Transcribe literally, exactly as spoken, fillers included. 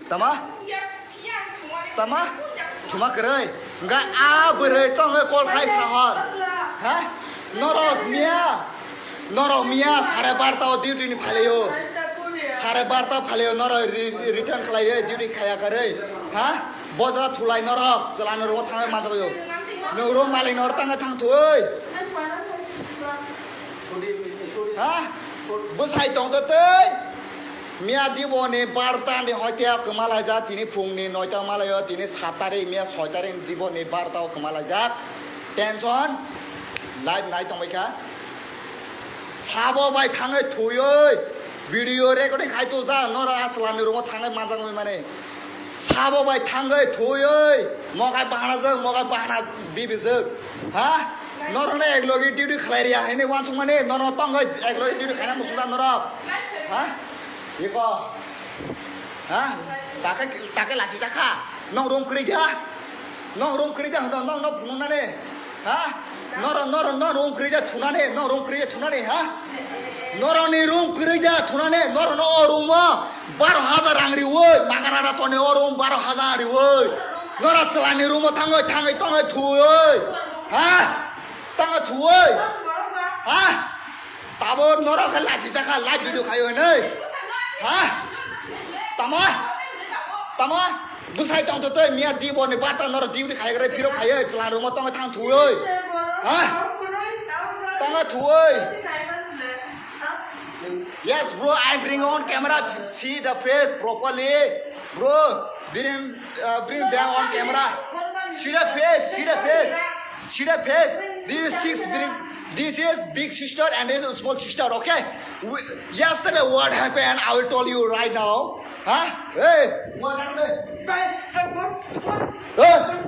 Tama? Tama? Thuma kwrwi. Hwnkhe a bwrwi tongwi call khai sahor. Ha? Norok miya. Norok miya sare barta o duty ni phalaio. Sare barta phalaio norok re-, return khlaio duty khaya kwrwi. Ha? Boja thulai norok chwlano rogo thangwi manjagwio. Nwng room malik norok tangwi thang thwi. Ha? Bwsai tongtwtwi. Miya diboni barta ni hoite kwma laijak, tini phungni noita malaio, tini sat tarik, miya soi tarik diboni barta o kwma laijak. Tension, live nai tongbaikha. Sabo bai thangwi thwiwi video recording khai tujak, norok a chwlani room o thangwi manjakmani mani. Sabo bai thangwi thwiwi mokai bahana jwk, mokai bahana bibijwk. Ha? Norokno eklogi duty khlai riya hwnwi uansukmani, norokno tongwi eklogi duty khaina muchungjak norok. Ha? Iko. Ha? Take, take lachijakha. Nong room kwrwi da? Nong room kwrwi da hwno, nong, nong phunuknani? Ha? Noro, noro, noro room kwrwi da thunani? Nong room kwrwi da thunani, ha? Noroni room kwrwi da thunani? Norono o room o baro hajar rang riwi, manganara toni o room baro hajar riwi. Nora chwlani room o thangwi, thangwi, tongwi thwiwi. Ha? Tangwi thwiwi. Ha? Tabo norok khe lachijakha live video khaio hinwi. Ha? Tama? Tama? Bwsai tongtwtwi miya diboni barta norok duty khaigrwi phirok phaiwi chwla room o tongwi thang thwiwi. Ha? Tangwi thwiwi. Yes, bro, I bring on camera. See the face properly. Bro, bring, uh, bring them on camera. See the face, see the face. See the face. This is six big, this is big sister and this is small sister, okay? We, yesterday what happened, I will tell you right now. Huh? Hey, what happened? Hey.